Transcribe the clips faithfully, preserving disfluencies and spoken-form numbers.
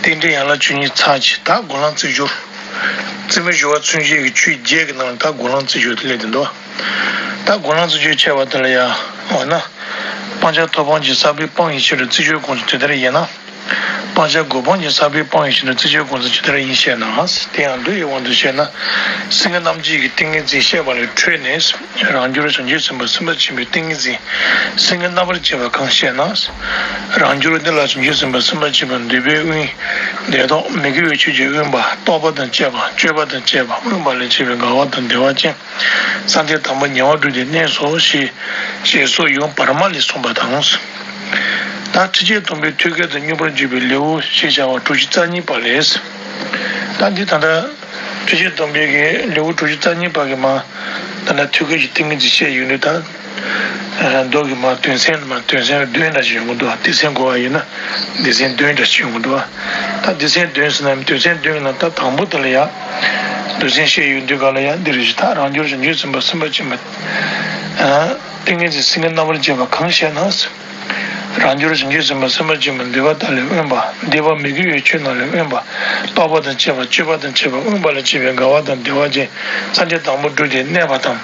རྟེན་འབྲེལ་ཡན་ལག་བཅུ་གཉིས་ཚར་གཅིག་ད་འགོག་ལམ་རྩིས་སྦྱོར། རྩིས་མེད་སྦྱོར་བ་མཚོན་བྱེད་ཀྱི་ཆོས་བརྒྱད་ཀྱི་ནང་ལ་ད་འགོག་ལམ་རྩིས་སྦྱོར་དེ་སླེབས་བསྡད་འདུག་ད་འགོག་ལམ་རྩིས་སྦྱོར་འཆད་པ་དེ་ལ་ཡ། འོ་ན། སྤང་བྱ་ཐོབ་དཔང་གི་ས་བོན་སྤང་བའི་ཕྱིར་དུ་རྩིས་སྦྱོར་གོང་ཚུལ་དེ་ལྟར་ཡིན་ན། སྤང་བྱ་འགོག་སྤང་གི་ས་བོན་སྤང་བའི་ཕྱིར་དུ་རྩིས་སྦྱོར་གོང་ཚུལ་ཇི་ལྟར་ཡིན་ཞེ་ན། དེ་ཡང་མདོ་ཡི་དབང་དུ་བྱས་ན། སེང་གེ་རྣམ་བསྒྱིངས་ཀྱི་ཏིང་ངེ་འཛིན་བཤད་པ་ལས་འཕྲོས་ནས། རང་རྒྱུར་བྱང་ཆུབ་སེམས་དཔའ་སེམས་དཔའ་ཆེན་པོའི་ཏིང་ངེ་འཛིན་སེང་གེ་རྣམ་པར་བསྒྱིངས་པ་གང་ཞེ་ན། རང་རྒྱུར་གནས་ལ་བྱང་ཆུབ་སེམས་དཔའ་སེམས་དཔའ་ཆེན་པོ་འདོད་པའི་དབེན། འདོད་དང་མི་དགེ་བའི་ཆོས་ཀྱི་དབེན་པ། རྟོག་པ་དང་བཅས་པ། སྤྱོད་པ་དང་བཅས་པ། དབེན་པ་ལས་བྱེད་པའི་དགའ་བ་དང་བདེ་བ་ཅན། བསམ་གཏན་དང་པོ་ཉེ་བར་བསྒྲུབས་ཏེ་གནས་སོ་ཞེས། ཞེས་སོགས་ཡུམ་བར་མ་ལས་གསུངས་པ་དང་། ད་ཁྲིད་བྱེད་སྡོམ་པའི་ཐོད་རྒལ་དུ་སྙོམས་པར་འཇུག་པའི་ལེའུ་ཞེས་བྱ་བ་དྲུག་ཅུ་རྩ་གཉིས་པ་ལས། ད་འདི་ད་ལྟ་ཁྲིད་བྱེད་སྡོམ་པའི་གི་ལེའུ་དྲུག་ཅུ་རྩ་གཉིས་པ་གི་མ། ད་ལྟ་ཐོད་རྒལ་གྱི་ཏིང་ངེ་འཛིན་བཤད་ཡོང་དུས་ད། མདོ་གི་མ་དོན་ཚན་མ་དོན་ཚན་བདུན་འདྲ་ཞིག་ཡོང་གི་འདུག་སྡེ་ཚན་བགོ་བ་ཡིན་ན་སྡེ་ཚན་བདུན་འདྲ་ཞིག་ཡོང་གི་འདུག་ད་སྡེ་ཚན་བདུན་ཟེར་ན་དོན་ཚན་བདུན་གི་ནང་ད་དང་པོ་དེ་ལ་ཡ། དོན་ཚན་བཤད་ཡོང་དུས་ག་ལ་ཡ་འདི་རེ་ཞིག་ད་རང་རྒྱུར་བྱང་ཆུབ་སེམས་དཔའ་སེམས་དཔའ་ཆེན་པོ། ཏིང་ངེ་འཛིན་སེང་གེ་རྣམ་པར་བསྒྱིངས་པ་གང་ཞེ་ན། རང་རྒྱུར་བྱང་ཆུབ་སེམས་དཔའ་སེམས་དཔའ་ཆེན་པོ་འདོད་པ་དག་ལས་དབེན་པ། འདོད་པ་མི་དགེ་བའི་ཆོས་རྣམས་ལས་དབེན་པ། རྟོག་པ་དང་བཅས་པ། སྤྱོད་པ་དང་བཅས་པ། དབེན་པ་ལས་བྱེད་པའི་དགའ་བ་དང་བདེ་བ་ཅན། བསམ་གཏན་དང་པོ་བསྒྲུབས་ཏེ་གནས་པ་དང་།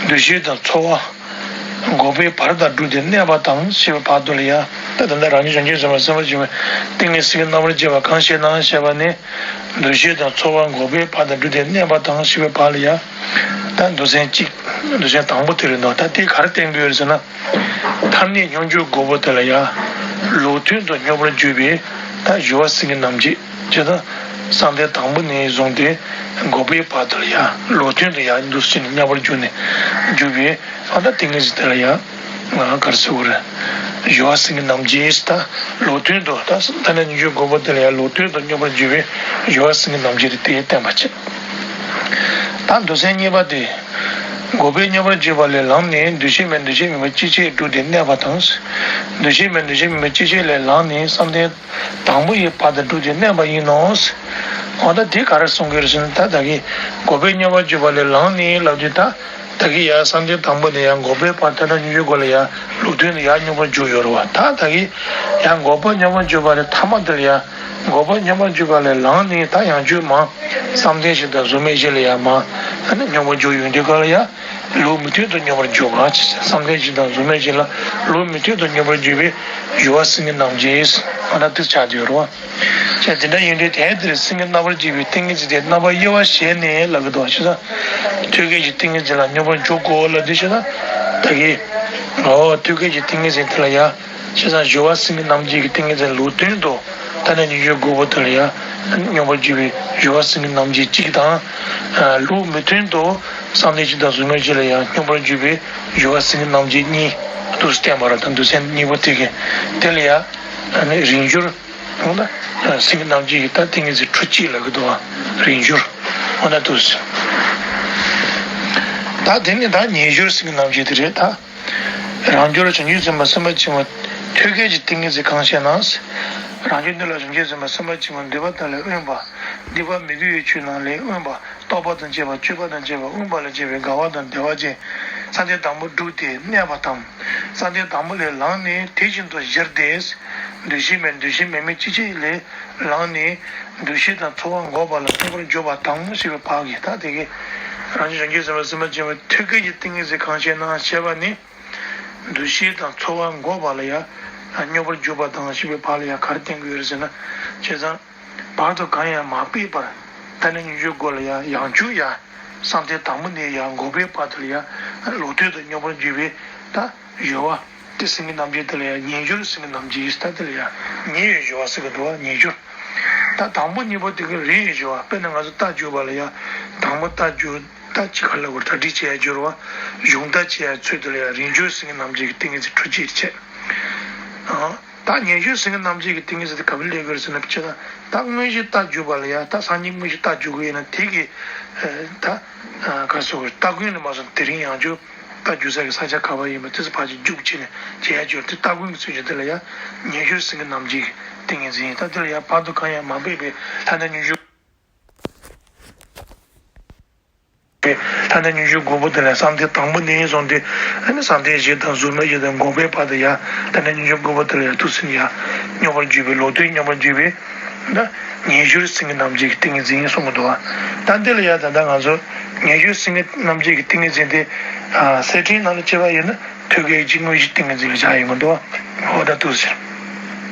འདུ་ཤེས་དང་ཚོར་བ། འགོག་པའི་བར་དག་བསྒྲུབས་ཏེ་གནས་པ་དང་ཞེས་པའི་བར་དུ་ལ་ཡ། ད་ད་ལྟ་རང་རྒྱུད་བྱང་ཆུབ་སེམས་དཔའ་སེམས་དཔའ་ཆེན་པོའི་ཏིང་ངེ་འཛིན་སེང་གེ་རྣམ་པར་བསྒྱིངས་པ་གང་ཞེ་ན་ཞེས་པ་ནི། འདུ་ཤེས་དང་ཚོར་བ་འགོག་པའི་བར་དག་བསྒྲུབས་ཏེ་གནས་པ་དང་ཞེས་པའི་བར་ལ་ཡ། ད་མདོ་ཚན་གཅིག་མདོ་ཚན་དང་པོ་དེ་རེད་འདུག་ད་དེ་ག་རེ་བསྟན་གྱི་ཡོད་རེད་ཟེར་ན། ཐ་སྙད་སྙོམས་འཇུག་དགུ་པོ་དེ་ལ་ཡ། ལུགས་མཐུན་དུ་སྙོམས་པར་འཇུག་པའི་ད་སྦྱོར་བ་སེང་གེ་རྣམ་བསྒྱིངས་ཅེས་དང་། བསམ་གཏན་དང་པོ་ནས་བཟུང་སྟེ་འགོག་པའི་བར་དུ་ལ་ཡ་ལུགས་མཐུན་དུ་ཡ་འདུ་ཤེས་ནས་མཉམ་པར་འཇུག་ནས་འཇུག་པའི་ཨ་ད་ཏིང་ངེ་འཛིན་དེ་ལ་ཡ། ང་ག་རེ་ཟེར་དགོས་རེད། སྦྱོར་བ་སེང་གེ་རྣམ་བསྒྱིངས་ད་ལུགས་མཐུན་དུ་ད་ཐ་སྙད་སྙོམས་འཇུག་དགུ་པོ་དེ་ལ་ཡ་ལུགས་མཐུན་དུ་སྙོམས་པར་འཇུག་པའི་སྦྱོར་བ་སེང་གེ་རྣམ་བསྒྱིངས་དེ་དེ་བསྟན་པ་བྱེད། ད་མདོ་ཚན་གཉིས་པ་དེ། འགོག་པས་སྙོམས་པར་འཇུག་པ་ལས་ལངས་ནས་འདུ་ཤེས་མེད་འདུ་ཤེས་མེད་པ་ཅི་བྱས་བསྒྲུབས་ཏེ་གནས་པ་དང་། འདུ་ཤེས་མེད་འདུ་ཤེས་མེད་པ་ཅི་བྱས་ལས་ལངས་ནས་བསམ་གཏན་དང་པོ་ཡི་བར་དུ་བསྒྲུབས་ཏེ་གནས་པ་ཡིན་ནོ། འོ་ད་དེ་ག་རེ་གསུང་གི་རེད་ཟེར་ན་ད་ད་གིན་འགོག་པས་སྙོམས་པར་འཇུག་པ་ལས་ལངས་ནས་ལབ་དུས་ད་ད་གིན་ཡ་བསམ་གཏན་དང་པོ་ནས་ཡ་འགོག་པའི་བར་ཐ་སྙད་སྙོམས་འཇུག་དགུ་ལ་ཡ་ལུགས་མཐུན་དུ་ཡ་སྙོམས་པར་འཇུག་ཡོད་རེད་བ། ད་ད་གིན་ཡ་འགོག་པ་སྙོམས་པར་འཇུག་པ་ལས་ཐ་མ་དེ་ལ་ཡ་འགོག་པ་སྙོམས་པར་འཇུག་པ་ལས་ལངས་ནས་ད་ཡང་བསྐྱར་མ་བསམ་གཏན་བཞི་དང་གཟུགས་མེད་བཞི་ལ་ཡ་མ་ཨ་ནི་སྙོམས་པར་འཇུག་ཡོང་དུས་ག་ལ་ཡ། ལུགས་མི་མཐུན་དུ་སྙོམས་པར་འཇུག་པ། བསམ་གཏན་བཞི་དང་གཟུགས་མེད་བཞི་ལ་ལུགས་མི་མཐུན་དུ་སྙོམས་པར་འཇུག་པའི་སྦྱོར་བ་སེང་གེ་རྣམ་བསྒྱིངས་ཨ་ན་དེ་ཆགས་ཡོད་རེད་བ། ཅེས་དེ་འདྲ་ཡིན་དུས་དེ་ལྟར་སེང་གེ་རྣམ་པར་བསྒྱིངས་པའི་ཏིང་ངེ་འཛིན་དེ་རྣམ་པ་དབྱེ་བ་བྱས་ནས་ལབ་ཀྱི་འདུག་བ། ཞེ་ས་ཐོད་རྒལ་གྱི་ཏིང་ངེ་འཛིན་ལ་སྙོམས་པར་འཇུག་གོ་ལབ་དུས་ཞེ་ས་ད་གིན་འོ་ཐོད་རྒལ་གྱི་ཏིང་ངེ་འཛིན་དེ་ལ་ཡ། བྱས་ཙང་སྦྱོར་བ་སེང་གེ་རྣམ་བསྒྱིངས་ཀྱི་ཏིང་ངེ་འཛིན་ལུགས་མཐུན་དུ་ཐ་སྙད་སྙོམས་འཇུག་དགུ་པོ་དེ་ལ་ཡང་སྙོམས་པར་འཇུག་པའི་སྦྱོར་བ་སེང་གེ་རྣམ་བསྒྱིངས་གཅིག་དང་། ལུགས་མི་མཐུན་དུ་བསམ་གཏན་བཞི་དང་གཟུགས་མེད་བཞི་ལ་ཡང་སྙོམས་པར་འཇུག་པའི་སྦྱོར་བ་སེང་གེ་རྣམ་བསྒྱིངས་གཉིས་དུ་བསྟན་པ་རེད། ད་མདོ་ཚན་གཉིས་པོ་དེ་གི་དེ་ལ་ཡང་རིང་སྦྱོར་འོ་ན་སེང་གེ་རྣམ་བསྒྱིངས་ཀྱི་ད་ཏིང་ངེ་འཛིན་འཕྲོ་གཅིག་ལབ་ཀྱི་འདུག་བ། རིང་སྦྱོར་འོ་ན་དུ་ད་དེ་ནི་ད་ཉེ་སྦྱོར་སེང་གེ་རྣམ་བསྒྱིངས་དེ་རེད་ད། རང་རྒྱུད་ལ་བྱང་ཆུབ་སེམས་དཔའ་སེམས་དཔའ་ཆེན་པོ་ཐོད་རྒལ་གྱི་ཏིང་ངེ་འཛིན་གང་ཞེ་ན། རང་རྒྱུད་འདི་ལ་བྱང་ཆུབ་སེམས་དཔའ་སེམས་དཔའ་ཆེན་པོ་འདོད་པ་དག་ལས་དབེན་པ། འདོད་པ་མི་དགེ་བའི་ཆོས་རྣམས་ལས་དབེན་པ། རྟོག་པ་དང་བཅས་པ་སྤྱོད་པ་དང་བཅས་པ་དབེན་པ་ལས་བྱེད་པའི་དགའ་བ་དང་བདེ་བ་ཅན། བསམ་གཏན་དང་པོ་བསྒྲུབས་ཏེ་གནས་པ་དང་། བསམ་གཏན་དང་པོ་ལས་ལངས་ནས་དེ་བཞིན་དུ་གཞིར་ཏེ། འདུ་ཤེས་མེད་འདུ་ཤེས་མེད་མིན་ཅི་བྱས་ལས་ལངས་ནས། འདུ་ཤེས་དང་ཚོར་བ་འགོག་པ་ལ་སྙོམས་པར་འཇུག་པ་དང་ཞེས་པའི་བར་གྱི་ད་དེ་གའི་རང་བཞིན་བྱང་ཆུབ་སེམས་དཔའ་སེམས་དཔའ་ཆེན་པོའི་ཐོད་རྒལ་གྱི་ཏིང་ངེ་འཛིན་གང་ཞེ་ན་ཞེས་པ་ནི། འདུ་ཤེས་དང་ཚོར་བ་འགོག་པ་ལ་ཡང་སྙོམས་པར་འཇུག་པ་དང་ཞེས་པའི་བར་ལ་ཡང་ག་རེ་བསྟན་གྱི་ཡོད་རེད་ཟེར་ན། བྱས་ཙང་། བར་དུ་གང་ཡང་མ་སྤེལ་བར་ཐ་སྙད་སྙོམས་འཇུག་དགུ་ལ་ཡང་ཡང་བསྐྱར་ཡང་བསམ་གཏན་དང་པོ་ནས་ཡང་འགོག་པའི་བར་དུ་ལ་ཡང་ལུགས་མཐུན་དུ་སྙོམས་པར་འཇུག་པའི་ད་སྦྱོར་བ་དེ་སེང་གེ་རྣམ་བསྒྱིངས་དེ་ལ་ཡང་ཉེ་སྦྱོར་སེང་གེ་རྣམ་བསྒྱིངས་ད་དེ་ལ་ཡང་ཉེ་བའི་སྦྱོར་བ་ཟེར་གྱི་འདུག་བ། ཉེ་སྦྱོར། ད་དང་པོ་གཉིས་པོ་དེ་གི་རིང་བའི་སྦྱོར་བ། དཔེར་ན་ང་ཚོ་རྟ་རྒྱུག་པ་ལ་ཡང་དང་པོ་རྟ་རྒྱུག་རྟ་གཅིག་ག་ལ་གོ་གྲ་སྒྲིག་བྱེད་ཡ་སྦྱོར་བ། གཞུང་རྟ་བྱེད་ཡ་ཚུལ་དེ་ལ་ཡང་རིང་སྦྱོར་སེང་གེ་རྣམ་བསྒྱིངས་ཀྱི་ཏིང་ངེ་འཛིན་འཕྲོ་གཅིག་བྱེད། ཨང་། ད་ཉེ་སྦྱོར་སེང་གེ་རྣམ་བསྒྱིངས་ཀྱི་ཏིང་ངེ་འཛིན་དེ་ག་པར་སླེབས་ཀྱི་རེད་ཟེར་ན་ཕྱི་ད་ད་དངོས་གཞི་རྟ་རྒྱུག་པ་ལ་ཡང་ད་སང་ཉིན་དངོས་གཞི་རྟ་རྒྱུག་གི་ཡིན་ན་དེ་གི་ད་ག་སོ་རྟ་གོན་ནས་མ་སོང་དེ་རིང་ཡང་རྒྱུག་རྟ་རྒྱུག་ས་གི་ས་ཆ་ག་པར་ཡིན་པ་དེ་ཚོ་ཕར་ཅིག་རྒྱུག་བྱས་ནས་བྱེད་ཡ་སྦྱོར་དེ་རྟ་གོན་གྱི་ཚུལ་གྱིས་དེ་ལ་ཡང་ཉེ་སྦྱོར་སེང་གེ་རྣམ་བསྒྱིངས་ཀྱི་ཏིང་ངེ་འཛིན་ཡིན། ད་དེ་ལ་ཡང་བར་དུ་གང་ཡང་མ་སྤེལ་བའི་ཐ་སྙད་སྙོམས་འཇུག་ཐ་སྙད་སྙོམས་འཇུག་དགུ་པོ་དེ་ལ་བསམ་གཏན་དང་པོ་ནས་བཟུང་སྟེ་ཨ་ནི་བསམ་གཏན་བཞི་དང་གཟུགས་མེད་བཞི་དང་འགོག་པའི་བར་དུ་ཡང་ཐ་སྙད་སྙོམས་འཇུག་དགུ་པོ་དེ་ལ་ཡང་ཐུགས་སེམས་ཡང་སྙོམས་པར་འཇུག་པའི་ལུགས་མཐུན་སྙོམས་པར་འཇུག་པའི་ ན་ཉེ་སྦྱོར་སེང་གེ་རྣམ་བསྒྱིངས་ཀྱི་ཏིང་ངེ་འཛིན་གསུང་གི་འདུག་བ། ད་འདི་ལ་ཡ་ད་ལྟ་ང་ཚོ་ཉེ་སྦྱོར་སེང་གེ་རྣམ་བསྒྱིངས་ཀྱི་ཏིང་ངེ་འཛིན་དེ་ཨ་གསེར་ཕྲེང་ནང་ལ་བྱས་པ་ཡིན་ན་ཐོད་རྒལ་གྱི་དངོས་གཞི་ཏིང་ངེ་འཛིན་ལ་བཞག་ཡོང་གི་འདུག་བ། འོ་ད་འདུག་ཟེར།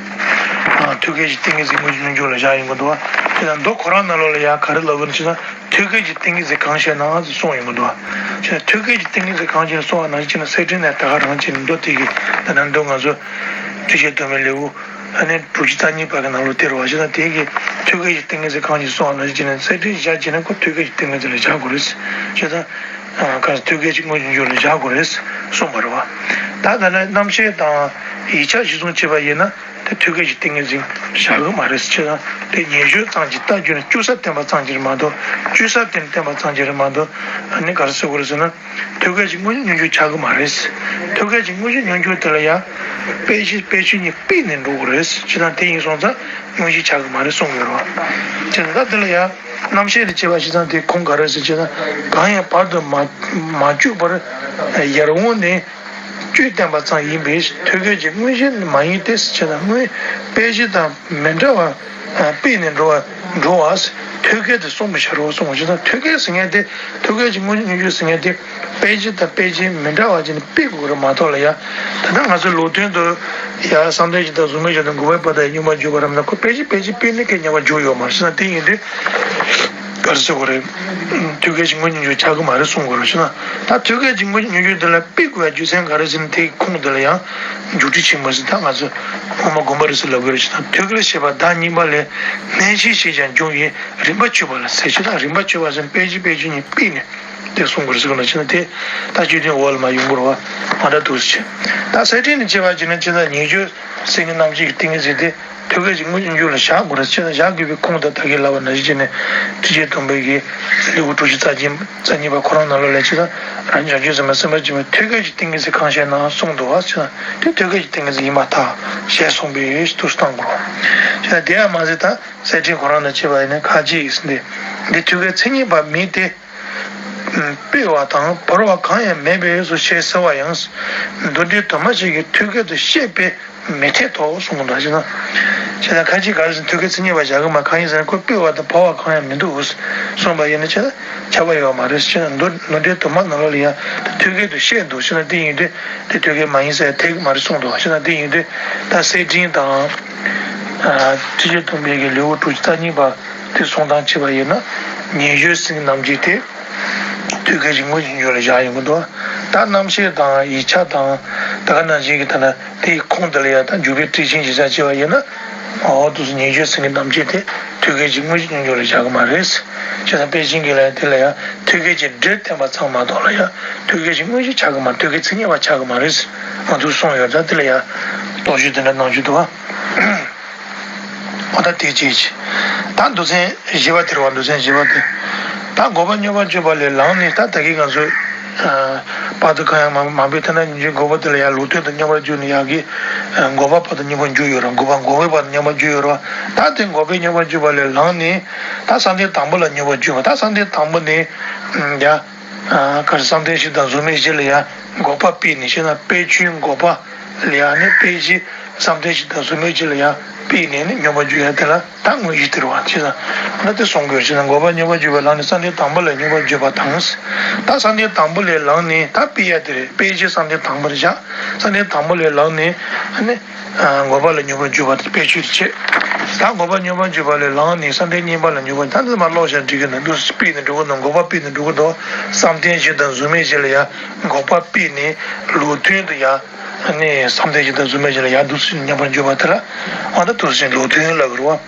ཨ་ཐོད་རྒལ་གྱི་ཏིང་ངེ་འཛིན་དངོས་གཞི་མངོན་གྱུར་ལ་བཞག་ཡོང་གི་འདུག་བ། དེ་ཡང་མདོ་ཁོ་རང་ནང་ལོགས་ལ་ཡ་ག་རེ་ལབ་ཀྱི་ཡོད་ཟེར་ན། ཐོད་རྒལ་གྱི་ཏིང་ངེ་འཛིན་གང་ཞེ་ན་ཟེར་གསུངས་ཡོང་གི་འདུག་བ། ཐོད་རྒལ་གྱི་ཏིང་ངེ་འཛིན་གང་ཞེ་ན་གསུངས་པ་ནང་བཞིན་བྱས་ན་གསེར་ཕྲེང་ནས་ད་ག་རང་བྱས་ནས་མདོ་དེ་གི་ད་ནང་དུ་ང་ཚོ་ཐུགས་བསྐྱེད་སྡོམ་པའི་ལེའུ་ཨ་ནི་དྲུག་ཅུ་རྩ་གཉིས་པ་གི་ནང་ལོགས་དེ་རེད་བ། བྱས་ན་དེ་གི་ཐོད་རྒལ་གྱི་ཏིང་ངེ་འཛིན་གང་ཞེས་གསུངས་པ་ནང་བཞིན་བྱས་ན་གསེར་ཕྲེང་བཞག་བྱས་ན་ཁོ་ཐོད་རྒལ་གྱི་ཏིང་ངེ་འཛིན་ལ་བཞག་དགོས་རེད། བྱས་ཙང་གང་ཐོད་རྒལ་གྱི་དངོས་གཞི་མངོན་གྱུར་ལ་བཞག་དགོས་རེད་གསུངས་པ་རེད་བ། ད་ད་ནི་རྣམ་བཤད་དང་ཡིག་ཆ་གཞིར་བཟུང་བྱས་པ་ཡིན་ན། དེ་ཐོད་རྒལ་གྱི་ཏིང་ངེ་འཛིན་བཞག་གི་མ་རེད་ཟེར། བྱས་ཙང་དེ་ཉེ་སྦྱོར་ཙམ་གྱིས་ལྟ་རྒྱུ་ནི་སྤྱོད་བསྲང་བསྟན་པ་ཙམ་གྱིས་རེད་མ་གཏོགས། སྤྱོད་བསྲང་བསྟན་བསྟན་པ་ཙམ་གྱིས་རེད་མ་གཏོགས། ཨ་ནི་ག་རེ་ཟེར་དགོས་རེད་ཟེར་ན། ཐོད་རྒལ་གྱི་དངོས་གཞི་མངོན་གྱུར་ཆགས་ཀྱི་མ་རེད། ཐོད་རྒལ་གྱི་དངོས་གཞི་མངོན་གྱུར་དེ་ལ་ཡང་སྤེལ་གཞི་སྤེལ་ཆོས་གཉིས་སྤེལ་ནས་འགྲོ་དགོས་རེད། བྱས་ཙང་དེ་ཡིན་སོང་ཙང་དངོས་གཞི་ཆགས་ཀྱི་མ་རེད་གསུང་གི་ཡོད་རེད་བ། བྱས་ཙང་ད་དེ་ལ་ཡང་རྣམ་བཤད་དུ་བྱས་པ་ཞིག་ཙང་དེ་ཁུངས་ག་རེ་ཟེར་བྱས་ཙང་གང་ཡང་བར་དུ་མ་མ་གཅོད་པར་ཡར་འོང་ནས། སྤྱོད་བསྟན་པ་ཙམ་ཡིན་པས་ཐོད་རྒལ་གྱི་དངོས་གཞི་མ་ཡིན་ཏེ། བྱས་ཙང་དངོས་སྤེལ་གཞི་དང་མི་འདྲ་བ་སྤེལ་ནས་འགྲོ་བ་འགྲོ་བ་ཐོད་རྒལ་དུ་གསུངས་པའི་ཕྱིར་རོ་གསུངས་པ་ཞིག་དང་། ཐོད་རྒལ་ཟེར་མཁན་དེ་ཐོད་རྒལ་གྱི་དངོས་གཞི་མངོན་གྱུར་ཟེར་མཁན་དེ་སྤེལ་གཞི་དང་སྤེལ་བྱེད་མི་འདྲ་བ་ཅིག་ནས་སྤེལ་དགོས་རེད་མ་གཏོགས་ལ་ཡ། ད་ལྟ་ང་ཚོའི་ལུགས་མཐུན་དུ་ཡ་བསམ་གཏན་བཞི་དང་གཟུགས་མེད་བཞི་དང་འགོག་པའི་བར་དང་ཡང་སྙོམས་པར་འཇུག་པ་རྣམས་ལ་ཁོ་སྤེལ་གཞི་སྤེལ་གཞི་སྤེལ་ནས་ཀྱི་སྙོམས་པར་འཇུག་ཡོད་མ་རེད་ཟེར་ན། དེ་ཡིན་དུས། ག་རེ་ཟེར་དགོས་རེད། ཐོད་རྒལ་གྱི་དངོས་གཞི་མངོན་གྱུར་ཆགས་ཀྱི་མ་རེད་གསུང་དགོས་རེད་ཟེར་ན། ད་ཐོད་རྒལ་གྱི་དངོས་གཞི་མངོན་གྱུར་དེ་ལ་སྤེལ་དགོས་པའི་རྒྱུ་མཚན་ག་རེ་ཟེར་ན། དེའི་ཁུངས་དེ་ལ་ཡང་འཇུག་སྒྲ་ཆེན་མོ་ཟེར། ད་ང་ཚོ་སྔོན་མ་དགོངས་པ་རིགས་སུ་ལབ་དགོས་རེད་ཟེར་ན། ཐོད་རྒལ་ཞེས་པ་བདག་གཉིས་པ་ལས་གནས་ཆེན་ཞེས་ཀྱང་འབྱུང་བའི་རིམ་པ་བརྗོད་པ་ལ་ཟེར། བྱས་ཙང་རིམ་པ་བརྗོད་པ་ཟེར་ན་སྤེལ་གཞི་སྤེལ་གཞི་གཉིས་སྤེལ་ནས་དེ་གསུང་དགོས་རེད་ཟེར་གི་ན། བྱས་ན་དེ་ད་གཅིག་མཐུན་འོག་ལ་མ་ཡོང་དགོས་རེད་བ། མ་འདྲ་འདུག་ཟེར། ད་གསེར་ཕྲེང་ནས་བྱས་པ་བྱས་ན། བྱས་ཙང་ཉེ་སྦྱོར་སེང་གེ་རྣམ་བསྒྱིངས་ཀྱི་ཏིང་ངེ་འཛིན་དེ་ཐོད་རྒལ་གྱི་དངོས་གཞི་མངོན་གྱུར་ལ་བཞག་དགོས་རེད། བྱས་ཙང་བཞག་དགོས་པའི་ཁུངས་དང་ད་གིན་ལབ་པ་ནང་བཞིན་བྱས་ནས་ཐུགས་བསྐྱེད་སྡོམ་པའི་གི་ལེའུ་དྲུག་ཅུ་རྩ་གཉིས་རྩ་གཉིས་པ་ཁོ་རང་ནང་ལོགས་ལ། བྱས་ཙང་རང་བྱང་ཆུབ་སེམས་དཔའ་སེམས་དཔའ་ཆེན་པོས་ཐོད་རྒལ་གྱི་ཏིང་ངེ་འཛིན་གང་ཞེ་ན་གསུངས་འདུག་བ། བྱས་ཙང་དེ་ཐོད་རྒལ་གྱི་ཏིང་ངེ་འཛིན་ཡིན་པར་ཐལ་ཞེས་གསུངས་པའི་ཡུལ་དུ་བཏང་དགོས། བྱས་ཙང་དེ་ཡང་མ་ཟད་ད་གསེར་ཕྲེང་ཁོ་རང་ནང་བྱས་པ་ཡིན་ན་ཁ་ཅིག་ཟེར་འདི་འདི་ཐོད་རྒལ་མཚན་ཉིད་པ་མིན་ཏེ། སྤེལ་བ་དང་བོར་བ་གང་ཡང་མེད་པས་སོ་ཞེས་ཟེར་བ་ཡང་། མདོ་འགྲེལ་དུ་མ་ཞིག་གིས་ཐོད་རྒལ་དུ་བཤད་པས་མི་འཐད་དོ་གསུངས་པ་འདྲ་ཞིག་ན། བྱས་ཙང་ཁ་ཅིག་ག་རེ་ཟེར་ན་ཐོད་རྒལ་མཚན་ཉིད་པ་བཞག་གི་མ། གང་ཡིན་ཟེར་ན་ཁོ་སྤེལ་བ་དང་བོར་བ་གང་ཡང་མི་འདུག་གསུངས་པ་ཡིན་ན་བྱས་ན་ཁྱབ་པ་ཡོད་མ་རེད། བྱས་ན་མདོ་མདོ་འགྲེལ་དུ་མ་ནང་ལོགས་ལ་ཡང་ཐོད་རྒལ་དུ་བཤད་འདུག་ཟེར་ན། དེ་ཡིན་དུས་དེ་ཐོད་རྒལ་མ་ཡིན་ཟེར་ཐད་ཀྱི་མ་རེད་གསུངས་འདུག་བ། བྱས་ན་དེ་ཡིན་དུས་ད་གསེར་ཕྲེང་དང་ཐུགས་བསྐྱེད་སྡོམ་པའི་གི་ལེའུ་དྲུག་ཅུ་རྩ་གཉིས་པ་དེ་གསུང་སྟངས་བྱས་པ་ཡིན་ན། ཉེ་སྦྱོར་སེང་གེ་རྣམ་བསྒྱིངས་དེ། ཐོད་རྒལ་གྱི་དངོས་གཞི་མངོན་གྱུར་ལ་བཞག་ཡོང་གི་འདུག་ད་རྣམ་བཤད་དང་ཡིག་ཆ་དང་ད་ག་ནང་བཞིན་གྱི་ད་ལྟ་དེའི་ཁུངས་དེ་ལ་ཡང་ད་འཇུག་པའི་ཊཱིཀ་ཆེན་ཞིག་བཞག་བྱས་པ་ཡིན་ན། འོ་དུས་སུ་ཉེ་སྦྱོར་སེང་གེ་རྣམ་བསྒྱིངས་དེ་ཐོད་རྒལ་གྱི་དངོས་གཞི་མངོན་གྱུར་ལ་བཞག་གི་མ་རེད། བྱས་ཙང་དཔལ་ཆེན་གྱིས་ལ་ཡང་དེ་ལ་ཡང་ཐོད་རྒལ་གྱི་སྒྲས་བསྟན་པ་ཙམ་མ་གཏོགས་ལ་ཡང་ཐོད་རྒལ་གྱི་དངོས་གཞི་ཆགས་ཀྱི་མ། ཐོད་རྒལ་མཚན་ཉིད་པ་ཆགས་ཀྱི་མ་རེད། ང་ཚོས་གསུངས་ཡོད། ད་དེ་ལ་ཡང་རྟོག་ཞིབ་དེ་འདྲ་གནང་རྒྱུ་འདུག་བ། འོ་ད་དེ་ཅིག་ད་མདོ་ཚན་བཞི་པ་དེ་རེད་བ། མདོ་ཚན་བཞི་པ་དེ། ད་འགོག་པ་སྙོམས་པར་འཇུག་པ་ལས་ལངས་ནས། ད་ད་གིན་ང་ཚོས་ཨ་བར་དུ་གང་ཡང་མ་མ་འབད་ཐ་ན་ཉིད་འགོག་པ་དེ་ལ་ཡང་ལུགས་མཐུན་དུ་སྙོམས་པར་འཇུག་ནས་ཡར་གྱི་ཨ་འགོག་པ་བར་དུ་སྙོམས་པར་འཇུག་ཡོད་རེད། འགོག་པ་འགོག་པའི་བར་དུ་སྙོམས་པར་འཇུག་ཡོད་རེད་བ། ད་དེ་འགོག་པའི་སྙོམས་པར་འཇུག་པ་ལས་ལངས་ནས་ད་བསམ་གཏན་དང་པོ་ལ་སྙོམས་པར་འཇུག་པ། ད་བསམ་གཏན་དང་པོ་ནས་ཨ་ཡ་ཨ་ག་རེ། བསམ་གཏན་བཞི་དང་གཟུགས་མེད་བཞི་ལ་ཡང་འགོག་པ་སྤེལ་ནས། བྱས་ན་སྤེལ་ཆོས་འགོག་པ་ལ་ཡང་ནི་སྤེལ་གཞི། བསམ་གཏན་བཞི་དང་གཟུགས་མེད་བཞི་ལ་ཡང་སྤེལ་ནས་ནི་སྙོམས་པར་འཇུག་ཡ་དེ་ལ་ད་དངོས་གཞི་དེ་རེད་བ། བྱས་ཙང་ད་དེ་གསུང་དགོས། བྱས་ཙང་འགོག་པ་སྙོམས་པར་འཇུག་པ་ལ་ལངས་ནས་བསམ་གཏན་དང་པོ་ལ་སྙོམས་པར་འཇུག་པ་དང་། ད་བསམ་གཏན་དང་པོ་ལས་ལངས་ནས་ད་སྤེལ་ཡ་དེ་རེད། སྤེལ་གཞི་བསམ་གཏན་དང་པོ་རེད་བཞག་བསམ་གཏན་དང་པོ་ལས་ལངས་ནས་ནི་འགོག་པ་ལ་སྙོམས་པར་འཇུག་པ་དེ་སྤེལ་ཆོས་དེ་བྱས། ད་འགོག་པ་སྙོམས་པར་འཇུག་པ་ལས་ལངས་ནས་བསམ་གཏན་གཉིས་པ་ལ་སྙོམས་པར། ད་འདི་མར་ཀློག་བཞག་འགྲིག་གི་འདུག་འདུག་སྤེལ་ནས་འགྲོ་གི་འདུག་འགོག་པ་སྤེལ་ནས་འགྲོ་གི་འདུག་བསམ་གཏན་བཞི་དང་གཟུགས་མེད་བཞི་ལ་ཡང་འགོག་པ་སྤེལ་ནས་ལུགས་མཐུན་དུ་ཡང་ནི་བསམ་གཏན་བཞི་དང་གཟུགས་མེད་བཞི་ལ་ཡང་འདུག་སེ་སྙོམས་པར་འཇུག་པ་དེ་ལ་འོ་ད་འདུག་སེ་ལུགས་མཐུན་ལབ་དགོས་རེད་བ།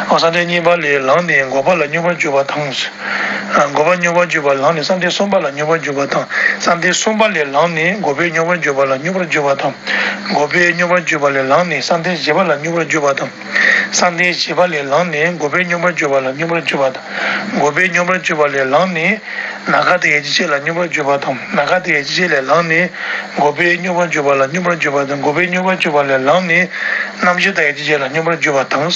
འོ་བསམ་གཏན་གཉིས་པ་ལས་ལངས་ནས་འགོག་པ་ལ་སྙོམས་པར་འཇུག་པ་དང་། འགོག་པ་སྙོམས་པར་འཇུག་པ་ལངས་ནས་བསམ་གཏན་གསུམ་པ་ལ་སྙོམས་པར་འཇུག་པ་དང་། བསམ་གཏན་གསུམ་པ་ལས་ལངས་ནས་འགོག་པའི་སྙོམས་པར་འཇུག་པ་ལ་སྙོམས་པར་འཇུག་པ་དང་། འགོག་པའི་སྙོམས་པར་འཇུག་པ་ལས་ལངས་ནས་བསམ་གཏན་བཞི་པ་ལ་སྙོམས་པར་འཇུག་པ་དང་། བསམ་གཏན་བཞི་པ་ལས་ལངས་ནས་འགོག་པའི་སྙོམས་པར་འཇུག་པ་ལ་སྙོམས་པར་འཇུག་པ་དང་། འགོག་པའི་སྙོམས་པར་འཇུག་པ་ལས་ལངས་ནས་ནམ་མཁའ་དང་ཡན་ཆད་ཅན་ལ་སྙོམས་པར་འཇུག་པ་དང་། ནམ་མཁའ་དང་ཡན་ཆད་ཅན་ལས་ལངས་ནས་འགོག་པའི་སྙོམས་པར་འཇུག་པ་ལ་སྙོམས་པར་འཇུག་པ་དང་། འགོག་པའི་སྙོམས་པར་འཇུག་པ་ལས་ལངས་ནས་རྣམ་ཤེས་དང་ཡན་ཆད་ཅན་ལ་སྙོམས་པར་འཇུག་པ་དང་།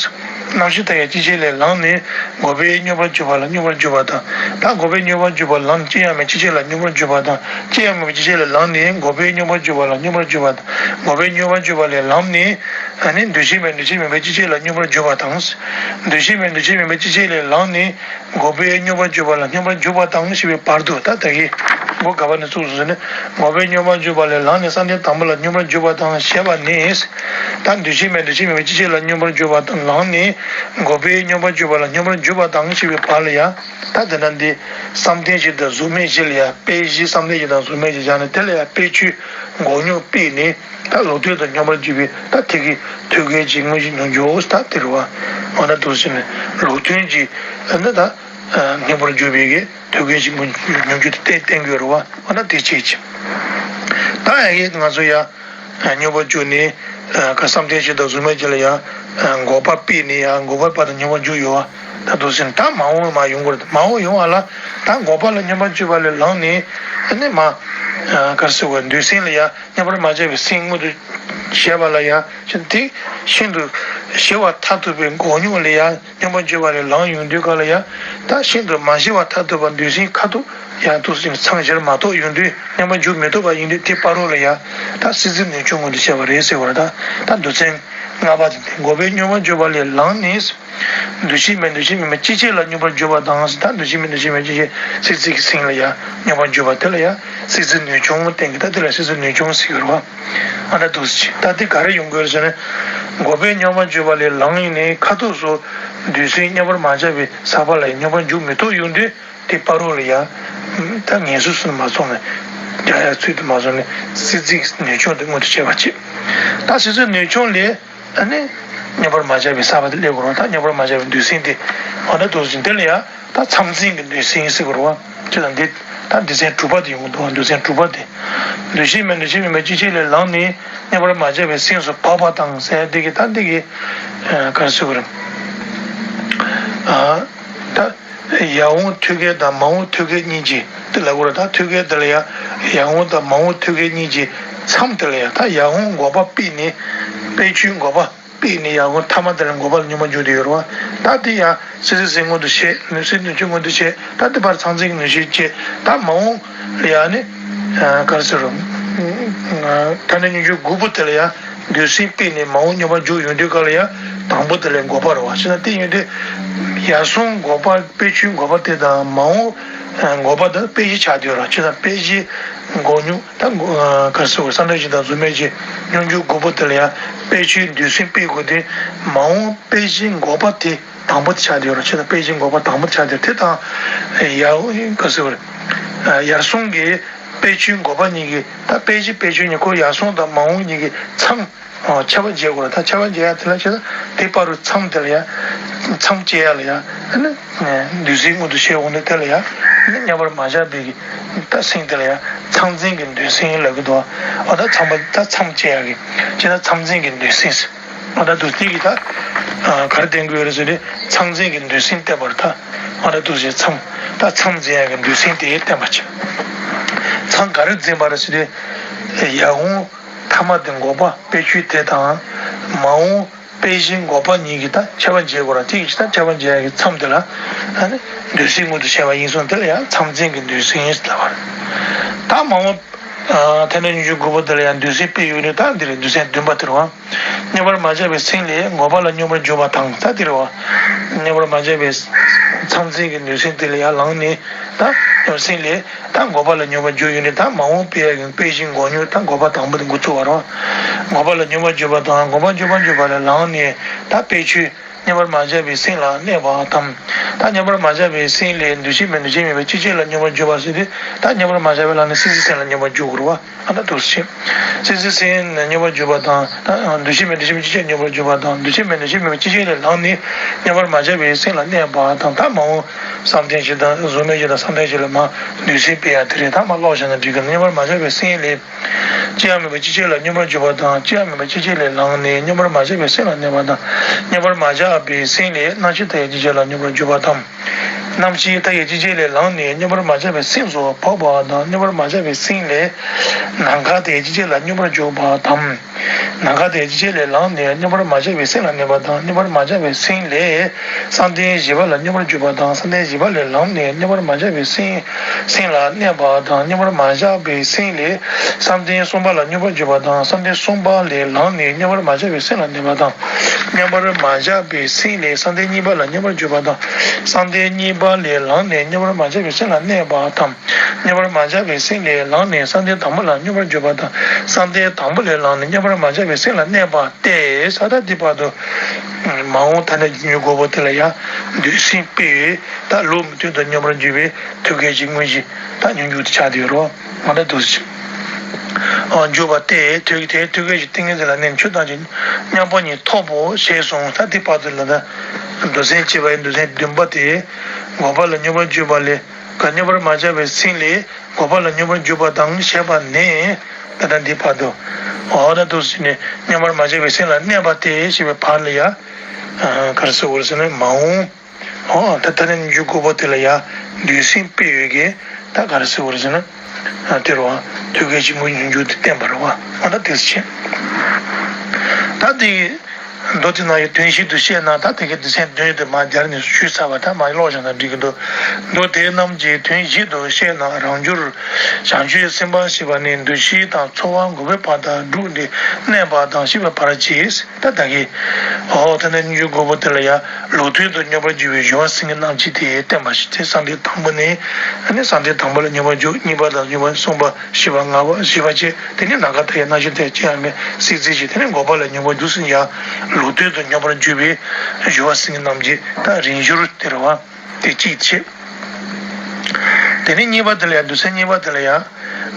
རྣམ་ཤེས་མཐའ་ཡས་སྐྱེ་མཆེད་ལས་ལངས་ནས་འགོག་པའི་སྙོམས་པར་འཇུག་པ་ལ་སྙོམས་པར་འཇུག་པ་དང་། ད་འགོག་པའི་སྙོམས་པར་འཇུག་པ་ལ་ལངས་ནས་ཅི་ཡང་མེད་སྐྱེ་མཆེད་ལ་སྙོམས་པར་འཇུག་པ་དང་། ཅི་ཡང་མེད་པའི་སྐྱེ་མཆེད་ལས་ལངས་ནས་འགོག་པའི་སྙོམས་པར་འཇུག་པ་ལ་སྙོམས་པར་འཇུག་པ་དང་། འགོག་པའི་སྙོམས་པར་འཇུག་པ་ལས་ལངས་ནས་ཨ་ནི་འདུ་ཤེས་མེད་འདུ་ཤེས་མེད་པའི་སྐྱེ་མཆེད་ལ་སྙོམས་པར་འཇུག་པ་དང་། འདུ་ཤེས་མེད་འདུ་ཤེས་མེད་པའི་སྐྱེ་མཆེད་ལས་ལངས་ནས་འགོག་པའི་སྙོམས་པར་འཇུག་པ་ལ་སྙོམས་པར་འཇུག་པ་དང་ཞེས་པའི་བར་དུ། ད་ད་གི་མགོ་ག་པ་ནས་བཙུགས་སོ་ཟེར་ན། འགོག་པའི་སྙོམས་པར་འཇུག་པ་ལས་ལངས་ནས་བསམ་གཏན་དང་པོ་ལ་སྙོམས་པར་འཇུག་པ་དང་ཞེས་པ་ནས། ད་འདུ་ཤེས་མེད་འདུ་ཤེས་མེད་པའི་སྐྱེ་མཆེད་ལ་སྙོམས་པར་འཇུག་པ་དང་ལངས་ནས་འགོག་པའི་སྙོམས་པར་འཇུག་པ་ལ་སྙོམས་པར་འཇུག་པ་དང་ཞེས་པའི་བར་ལ་ཡང་། ད་དེ་འདྲ་འདི་བསམ་གཏན་བཞི་དང་གཟུགས་མེད་བཞི་ལ་ཡང་དཔེ་བཞི། བསམ་གཏན་བཞི་དང་གཟུགས་མེད་བཞི་སྦྱར་ནས་དེ་ལ་ཡང་དཔེ་ཆོས་འགོག་སྙོམས་སྤེལ་ནས། ད་ལུགས་མཐུན་དུ་སྙོམས་པར་འཇུག་པའི་ད་དེ་གི་ཐོད་རྒལ་གྱི་དངོས་གཞི་སྙོམས་འཇུག་ད་དེ་རེད་བ། འོ་ན་འདུག་ཟེར་ནས་ལུགས་མཐུན་གྱི་ཨ་ནི་ད་སྙོམས་པར་འཇུག་པའི་གི་ཐོད་རྒལ་གྱི་དངོས་གཞི་སྙོམས་འཇུག་དེ་བསྟན་བསྟན་དགོས་རེད་བ། འོ་ན་དེ་བྱེད་ཅིང་། ད་ཡ་གི་ང་ཚོ་ཡ་སྙོམས་པར་འཇུག་ནས་ཀ་བསམ་གཏན་བཞི་དང་གཟུགས་མེད་བཞི་ལ་ཡ་འགོག་པ་སྤེལ་ནས་ཡ་འགོག་པའི་བར་དུ་སྙོམས་པར་འཇུག་ཡོད་བ། ད་འདུག་ཟེར་ནས་ད་མ་འོངས་མ་ཡོང་གི་རེད། མ་འོངས་ཡོང་བ་ལ་ད་འགོག་པ་ལ་སྙོམས་པར་འཇུག་པ་ལས་ལངས་ནས་ཨ་ནི་མ་ག་རེ་ཟེར་བ་འདུས་སེམས་ལ་ཡ། སྙོམས་པར་མ་བྱས་པའི་སེམས་མངོན་དུ་བྱས་པ་ལ་ཡང་ཤིན་ཏུ་ཤིན་ཏུ་ཞི་བ་མཐར་ཐུག་པའི་འགོག་སྙོམས་ལ་ཡང་སྙོམས་པར་འཇུག་པ་ལས་ལངས་ཡོང་དུས་སྐབས་ལ་ཡང་། ད་ཤིན་ཏུ་མ་ཞི་བ་མཐར་ཐུག་པ་འདུས་སེམས་ཁ་ཐུག་ཡང་དུ་ཚང་ཞིང་མ་རྟོགས་ཡོང་དུས་སྙོམས་པར་འཇུག་མི་ཐུབ་པ་ཡིན་དུས་དེ་བར་རོ་ལ་ཡང་ད་སྲིད་རྩེ་ནུས་ཆུང་མངོན་དུ་བྱས་པ་རེད་ཟེར་བ་རེད། ད་ད་འདུ་ཚན་ལྔ་པ་དེ་འགོག་པའི་སྙོམས་པར་འཇུག་པ་ལས་ལངས་ནས། འདུ་ཤེས་མེད་འདུ་ཤེས་མེད་པའི་སྐྱེ་མཆེད་ལ་སྙོམས་པར་འཇུག་པ་དང་། ད་འདུ་ཤེས་མེད་འདུ་ཤེས་མེད་སྐྱེ་མཆེད་སྲིད་རྩེ་གི་སེམས་ལ་ཡང་སྙོམས་པར་འཇུག་པ་དེ་ལ་ཡང་སྲིད་རྩེ་ནུས་ཆུང་བསྟན་གྱི། ད་དེ་ལ་སྲིད་རྩེ་ནུས་ཆུང་ཟེར་གྱི་རེད་བ། ཨ་ད་འདུག་སེ་ད་དེ་ག་རེ་ཡོང་དགོས་ཟེར་ན། འགོག་པའི་སྙོམས་པར་འཇུག་པ་ལས་ལངས་ནས་ཁ་ཐུག་སུ་འདུས་སེམས་སྙོམས་པར་མ་བྱས་པའི་ས་པ་ལ་ཡང་སྙོམས་པར་འཇུག་མི་ཐུབ་ཡོང་དུས་དེ་བར་རོ་ལ་ཡང་ད་ངལ་གསོ་སུ་མ་སོང་ནས་རྒྱག་ཡ་ཚུལ་དུ་མ་སོང་ནས་སྲིད་རྩེ་ནུས་ཆུང་དེ་མངོན་དུ་བྱས་པ་བྱེད། ད་སྲིད་རྩེ་ནུས་ཆུང་ལས། ཨ་ནི། སྙོམས་པར་མ་བྱས་པའི་ས་པ་དེ་སླེབས་དགོས་རེད་བ། ད་སྙོམས་པར་མ་བྱས་པའི་འདུས་སེམས་དེ། འོ་ན་འདུག་སེ་དེ་ལ་ཡང་ད་མཚམས་འཛིན་གྱི་འདུས་སེམས་ཟེར་དགོས་རེད་བ། ཅི་ལྟར་འདི་ད་འདུས་སེམས་དྲུག་པ་དེ་ཡོང་གི་འདུག་འདུས་སེམས་དྲུག་པ་དེ། འདུ་ཤེས་མེད་འདུ་ཤེས་མེད་པའི་སྐྱེ་མཆེད་ལས་ལངས་ནས་སྙོམས་པར་མ་བྱས་པའི་སེམས་སུ་བབས་པ་དང་ཟེར་འདི་གི་ད་འདི་གི་ག་རེ་ཟེར་དགོས་རེད། ཨ་ད། ཡར་འོང་ཐོད་རྒལ་དང་མར་འོང་ཐོད་རྒལ་གཉིས་ཀྱི་དེ་ལ་གོ་ར། ད་ཐོད་རྒལ་དེ་ལ་ཡང་ཡར་འོང་དང་མར་འོང་ཐོད་རྒལ་གཉིས་ཀྱི་མཚམས་དེ་ལ་ཡང་ད་ཡར་འོང་འགོག་པ་སྤེལ་ནས་སྤེལ་ཆོས་འགོག་པ་སྤེལ་ནས་ཡར་འོང་ཐ་མ་དེ་ལ་འགོག་པ་ལ་སྙོམས་པར་འཇུག་བསྡད་ཡོད་རེད་བ། ད་དེ་ཡང་སྲིད་རྩེ་སེམས་མངོན་དུ་བྱས། ནུས་སྲིད་ནུས་ཆུང་མངོན་དུ་བྱས། ད་དེ་བར་མཚམས་འཛིན་གྱི་ནུས་ཤུགས་བྱས། ད་མར་འོང་ལ་ཡང་ནི་ག་རེ་ཟེར་རོ། ཐ་ན་སྙོམས་འཇུག་དགུ་པོ་དེ་ལ་ཡང་། འདུས་སེམས་སྤེལ་ནས་མར་འོང་སྙོམས་པར་འཇུག་ཡོང་དུས་སྐབས་ལ་ཡང་དང་པོ་དེ་ལས་འགོག་པ་རེད་བ། ཞེ་ན་དེ་ཡོང་དུས་ཡར་སོང་འགོག་པ་སྤེལ་ཆོས་འགོག་པ་དེ་དང་མར་འོང་འགོག་པ་དེ་སྤེལ་གཞི་ཆགས་བསྡད་ཡོད་རེད། ཞེ་ན་སྤེལ་གཞི་འགོག་སྙོམས་ད་ག་རེ་ཟེར་བསམ་གཏན་བཞི་དང་གཟུགས་མེད་བཞི་སྙོམས་འཇུག་དགུ་པོ་དེ་ལ་ཡང་སྤེལ་ཆོས་འདུས་སེམས་སྤེལ་དགོས་དུས་མར་འོང་སྤེལ་གཞི་འགོག་པ་དེ་དང་པོ་དེ་ཆགས་བསྡད་ཡོད་རེད། ཞེ་ན་སྤེལ་གཞི་འགོག་པ་དང་པོ་དེ་ཆགས་བསྡད་ཡོད་རེད། དེ་དང་ཡར་ག་རེ་ཟེར་ཡར་སོང་གི་སྤེལ་ཆོས་འགོག་པ་གཉིས་ཀྱི་ད་སྤེལ་གཞི་སྤེལ་ཆོས་གཉིས་ཁོ་ཡར་སོང་དང་མར་འོང་གཉིས་ཀྱི་མཚམས། ཨོ། ཁྱབ་པ་འབྱེད་དགོས་རེད། ད་ཁྱབ་པ་འབྱེད་ཡ་དེ་ལ་བྱས་ན་དེ་བར་དུ་མཚམས་དེ་ལ་ཡ། མཚམས་བཅད་ཡ་ལ་ཡ། ཨ་ནི། འདུས་སེམས་མངོན་དུ་བྱས་འོང་དུས་དེ་ལ་ཡ། ཨ་ནི་སྙོམས་པར་མ་བཞག་པའི་གི་ད་སེམས་དེ་ལ་ཡ། མཚམས་འཛིན་གྱི་འདུས་སེམས་ལབ་ཀྱི་འདུག་ཨོ་ད་མཚམས་པ་ད་མཚམས་བཅད་ཡ་གི། བྱས་ན་མཚམས་འཛིན་གྱི་འདུས་སེམས། ཨོ་ད་འདུ་སྟེ་གི་ད། ག་རེ་བསྟན་དགོས་རེད་ཟེར་དུས་མཚམས་འཛིན་གྱི་འདུས་སེམས་བསྟན་པར་ད། ཨོ་ད་འདུ་བྱེད་མཚམས། ད་མཚམས་འཛིན་ཡ་གི་འདུས་སེམས་དེ་བསྟན་པ་བྱས། མཚམས་ག་རེ་འཛིན་པ་རེད་ཟེར་དུས། ཡར་འོང་ཐ་མ་དེ་འགོག་པ་སྤེལ་ཆོས་དེ་དང་། མར་འོང་སྤེལ་གཞི་འགོག་པ་གཉིས་ཀྱི་ད་ཁྱབ་པ་འབྱེད་དགོས་ར། དེ་ཡི་ཕྱིར་ད་ཁྱབ་པ་འབྱེད་ཡ་གི་མཚམས་དེ་ལ། ཨ་ནི་འདུས་སེམས་མངོན་དུ་བྱས་པ་ཡིན་སོང་། དེ་ལ་ཡང་མཚམས་འཛིན་གྱི་འདུས་སེམས་ལབ་པ་རེད། ད་མར་འོང་། ཐ་ན་སྙོམས་འཇུག་དགུ་པོ་དེ་ལ་ཡང་འདུས་སེམས་སྤེལ་ཡོད་ནི་ད་འདི་རེད། འདུས་སེམས་བདུན་པ་དེ་རེད་བ། སྙོམས་པར་མ་བཞག་པའི་སེམས་ལས་འགོག་པ་ལ་སྙོམས་པར་འཇུག་པ་དང་ད་དེ་རེད་བ། སྙོམས་པར་མ་བཞག་པའི་མཚམས་འཛིན་གྱི་འདུས་སེམས་དེ་ལ་ཡང་ལངས་ནས་ད་སེམས་ལས། ད་འགོག་པ་ལ་སྙོམས་པར་འཇུག་ཡོད་ནི་ད་མར་འོང་སྤེལ་ཡ་གི་སྤེལ་གཞི་འགོག་སྙོམས་ད་འགོག་པ་དང་པོ་དེ་འགོ་བཙུགས་པ་རེད། འགོག་པ་ལ་སྙོམས་པར་འཇུག་པ་དང་འགོག་པ་སྙོམས་པར་འཇུག་པ་ལས་ལངས་ནས་ད་སྤེལ་ཆོས་སྙོམས་པར་མ་བཞག་པའི་སེམས་ལ་གནས་པ་དང་། ད་སྙོམས་པར་མ་བཞག་པའི་སེམས་ལས་འདུ་ཤེས་མེད་འདུ་ཤེས་མེད་པའི་སྐྱེ་མཆེད་ལ་སྙོམས་པར་འཇུག་པ་ཟེར་དུས་ད་སྙོམས་པར་མ་བཞག་པའི་ལངས་ནས་སྲིད་རྩེ་སེམས་ལ་སྙོམས་པར་འཇུག་དགོས་རེད་བ། ཨ་ད་འདུ་ཤེས། སྲིད་རྩེ་སེམས་ལ་སྙོམས་པར་འཇུག་པ་དང་། ད་འདུ་ཤེས་མེད་འདུ་ཤེས་མེད་སྐྱེ་མཆེད་སྙོམས་པར་འཇུག་པ་དང་འདུ་ཤེས་མེད་འདུ་ཤེས་མེད་པའི་སྐྱེ་མཆེད་ལས་ལངས་ནས་སྙོམས་པར་མ་བཞག་པའི་སེམས་ལ་གནས་པ་དང་། ད་མར་འོང་བསམ་གཏན་བཞི་དང་གཟུགས་མེད་བཞི་དང་བསམ་གཏན་བཞི་ལ་མར་འདུས་སེམས་སྤེལ་ཡ་དེ་རེད། ད་མར་ཀློག་བཞག་ན་འགྲིག་གི། སྙོམས་པར་མ་བཞག་པའི་སེམས་ལས། ཅི་ཡང་མེད་པའི་སྐྱེ་མཆེད་ལ་སྙོམས་པར་འཇུག་པ་དང་། ཅི་ཡང་མེད་པའི་སྐྱེ་མཆེད་ལས་ལངས་ནས་སྙོམས་པར་མ་བཞག་པའི་སེམས་ལ་གནས་པ་དང་། སྙོམས་པར་མ་བཞག་པའི་སེམས་ལས་རྣམ་ཤེས་མཐའ་ཡས་སྐྱེ་མཆེད་ལ་སྙོམས་པར་འཇུག་པ་དང་། རྣམ་ཤེས་མཐའ་ཡས་སྤྱི་བྱེ་ལས་ལངས་ནས་མཉམ་པར་མ་ཆགས་པའི་སེམས་སུ་བབ་པ་དང་། མཉམ་པར་མ་ཆགས་པའི་སེམས་ལས་ནམ་མཁའ་མཐའ་ཡས་སྤྱི་བྱེ་ལ་མཉམ་པར་འཇུག་པ་དང་། ནམ་མཁའ་མཐའ་ཡས་སྤྱི་བྱེ་ལས་ལངས་ནས་མཉམ་པར་མ་ཆགས་པའི་སེམས་ལ་གནས་པ་དང་། མཉམ་པར་མ་ཆགས་པའི་སེམས་ལས་བསམ་གཏན་བཞི་པ་ལ་མཉམ་པར་འཇུག་པ་དང་། བསམ་གཏན་བཞི་པ་ལས་ལངས་ནས་མཉམ་པར་མ་ཆགས་པའི་སེམས་སེམས་ལ་གནས་པ་དང་། མཉམ་པར་མ་ཆགས་པའི་སེམས་ལས་བསམ་གཏན་གསུམ་པ་ལ་མཉམ་པར་འཇུག་པ་དང་། བསམ་གཏན་གསུམ་པ་ལས་ལངས་ནས་མཉམ་པར་མ་ཆགས་པའི་སེམས་ལ་གནས་པ་དང་། མཉམ་པར་མ་ཆགས་པའི་སེམས་ལས་བསམ་གཏན་གཉིས་པ་ལ་མཉམ་པར་འཇུག་པ་དང་། བསམ་གཏན་གཉིས་པ་ལས་ལངས་ནས་མཉམ་པར་མ་ཆགས་པའི་སེམས་ལ་གནས་པ་དང་། མཉམ་པར་མ་ཆགས་པའི་སེམས་ལས་ལངས་ནས་བསམ་གཏན་དང་པོ་ལ་མཉམ་པར་འཇུག་པ་དང་། བསམ་གཏན་དང་པོ་ལས་ལངས་ནས་མཉམ་པར་མ་ཆགས་པའི་སེམས་ལ་གནས་པ་སྟེ། ས་ད་འདི་བར་དུ་མ་འོངས་ཐ་སྙད་འཇུག་འགོག་པོ་དེ་ལ་ཡང་འདོད་སེམས་སྤེལ་བའི་ད་ལུགས་མི་མཐུན་དུ་མཉམ་པར་འཇུག་པའི་ཐོད་རྒལ་གྱི་དངོས་གཞི་ད་སྙོམས་འཇུག་ཏུ་ཆགས་བསྡད་ཡོད་རེད་བ། ང་ད་འདུག་སེ་འཇུག་པ་སྟེ། ཐོད་དེ་ཐོད་རྒལ་གྱི་ཏིང་ངེ་འཛིན་ལ་གནས་ཆོས་ཐམས་ཅད་མཉམ་པ་ཉིད་ཐོབ་བོ་ཞེས་གསུངས། ད་འདི་བར་དུ་ལ་ད་མདོ་ཚན་བཅུ་པའི་མདོ་ཚན་བདུན་པ་དེ་འགོག་པ་ལ་མཉམ་པར་འཇུག་པ་ལས་ཀ་མཉམ་པར་མ་ཆགས་པའི་སེམས་ལས་འགོག་པ་ལ་མཉམ་པར་འཇུག་པ་དང་ཞེས་པ་ནས། ད་ལྟ་འདི་བར་དུ་འོ་ད་འདུག་སེ་ནས་མཉམ་པར་མ་ཆགས་པའི་སེམས་ལ་གནས་པ་སྟེ་ཞེས་པའི་བར་ལ་ཡ། ག་རེ་ཟེར་དགོས་རེད་ཟེར་ན་མ་འོངས། འོ་ད་ལྟ་ནས་འཇུག་དགོས་པ་དེ་ལ་ཡ་འདོད་སེམས་སྤེལ་ཡོད་ཀྱི་ད་ག་རེ་ཟེར་དགོས་རེད་ཟེར་ན། དེ་རུ་ཐོད་རྒལ་གྱི་དངོས་གཞི་འཇུག་དེ་བསྟན་པ་རེད་བ། འོ་ད་དེ་ཟེར་བྱས། ད་དེ་མདོ་དེ་ནང་ཡི་དོན་ཞིབ་ཏུ་བཤད་ན་ད་དེ་གའི་སྡེ་ཚན་བདུན་དེ་མར་སྦྱར་ནས་ཞུས་ཚར་བ་ད་མར་ཀློག་བཞག་ན་འགྲིག་གི་འདུག་མདོ་དེ་རྣམས་ཀྱི་དོན་ཞིབ་ཏུ་བཤད་ན་རང་རྒྱུད་བྱང་ཆུབ་སེམས་དཔའ་ཞེས་པ་ནི་འདུ་ཤེས་དང་ཚོར་བ་འགོག་པའི་བར་དང་སྒྲུབ་སྟེ་གནས་པ་དང་ཞེས་པའི་བར་གྱིས། ད་ད་གིན། འོ་ད་ནི་སྙོམས་འཇུག་དགོས་པ་དེ་ལ་ཡང་ལུགས་མཐུན་དུ་སྙོམས་པར་འཇུག་པའི་སྦྱོར་བ་སེང་གེ་རྣམ་བསྒྱིངས་དེ་བསྟན་པ་ཞིག་སྟེ། བསམ་གཏན་དང་པོ་ནས་ནི་བསམ་གཏན་དང་པོ་ལ་སྙོམས་པར་འཇུག་གཉིས་པ་དང་སྙོམས་པར་གསུམ་པ་བཞི་པ་ལྔ་པ་བཞི་པ་བཅས་དེ་ནི་ནམ་མཁའ་མཐའ་ཡས་རྣམ་ཤེས་མཐའ་ཡས་ཅི་ཡང་མེད་སྲིད་རྩེ་ཞིག་དེ་ནི་འགོག་པ་ལ་སྙོམས་པར་འཇུག་ཟིན་ཡང་ལུགས་མཐུན་དུ་སྙོམས་པར་འཇུག་པའི་སྦྱོར་བ་སེང་གེ་རྣམ་བསྒྱིངས་ད་རིང་བསྒྱུར་དེ་རེད་བ། དེ་གཅིག་བྱས། དེ་ནས་གཉིས་པ་དེ་ལ་ཡང་། སྡེ་ཚན་གཉིས་པ་དེ་ལ་ཡང་།